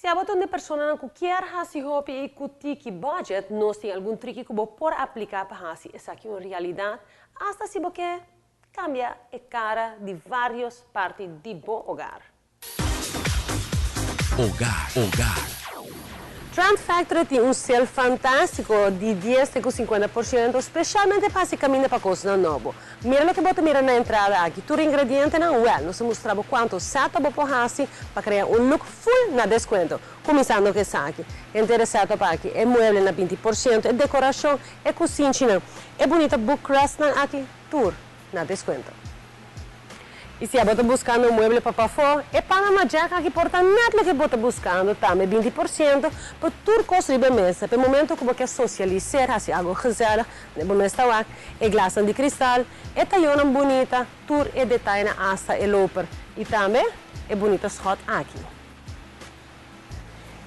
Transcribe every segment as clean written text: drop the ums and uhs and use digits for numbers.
Si abo ta un persona cu kier haci hopi y cu tiki budget, nos tin algun truki cu bo por aplica pa haci esaki un realidad, hasta si bo kier cambia e cara di varios parti di bo hogar. Hogar, Hogar. Trend Factory tin un sale fantastico di 10 te 50%, specialmente pa caminda pa cos nobo. Mira loke bo ta mira na entrada aki. Tur ingredientenan, well, nos ta mustra cuanto setup bo por haci pa crea un look full na descuento. Cuminsando cu esaki. Interesa pa aki, e mueble na 20%, e decoracion, e cushina, e bunita bookrest nan aki, tur na descuento. Y si bo ta buscando un mueble pa pafo, e Panama Jack aki por ta net loke bo ta buscando, tambe 20%, pa tur cos riba mesa. Pa momento cu bo kier socialisa, haci algo gezellig, bo mesa wak, e glas di cristal, e tayon bunita, tur e detaye na hasta e loper. Y tambe e bunita schot aki.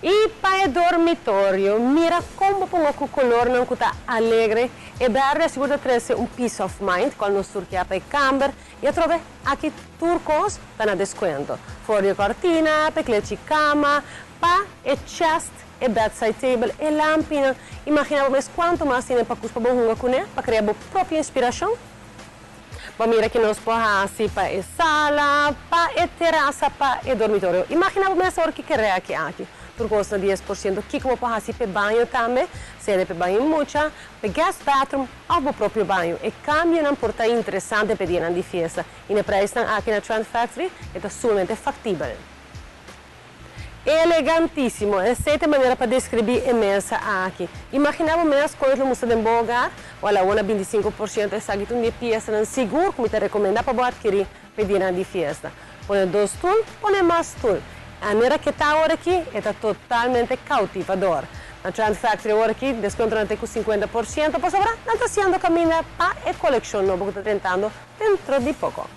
Y pa e dormitorio, mira con pone e colornan cu ta alegre y berde sigur ta trece un peace of mind cu nos tur kier pa camber y atrobe aki tur cos ta na descuento. For di cortina, pa klechi cama, pa e chest, e bedside table, e lampina. Imagina mas cuanto mas tin pa custa bo hunga cune, pa crea bo propio inspiracion. Bon, mira cu nos por haci pa e sala, pa e terasa, pa e dormitorio. Imagina bo mes ora cu kier aki aki. Tur cos na 10%, kico bo por haci pa baño tambe, sea pa baño mucha, pa guest bathroom of bo propio baño. E cambionan por ta interesante pa dia di fiesta. Y e prijsnan aki na Trend Factory ta sumamente factibel. Elegantisimo. Esey ta e manera pa describi e mesa aki. Imagina bo mes con lo mustra den bo hogar, wala 25% esaki un pieza sigur cu mi ta recomenda pa adkiri pa dia di fiesta. Pone dos stoel, pone mas stoel. A manera cu ta awor aki ta totalmente cautivador. Na Trend Factory awor aki, descuento te cu 50%, pa sobra, nan ta haciendo caminda pa e coleccion nobo cu ta drentando dentro di poco.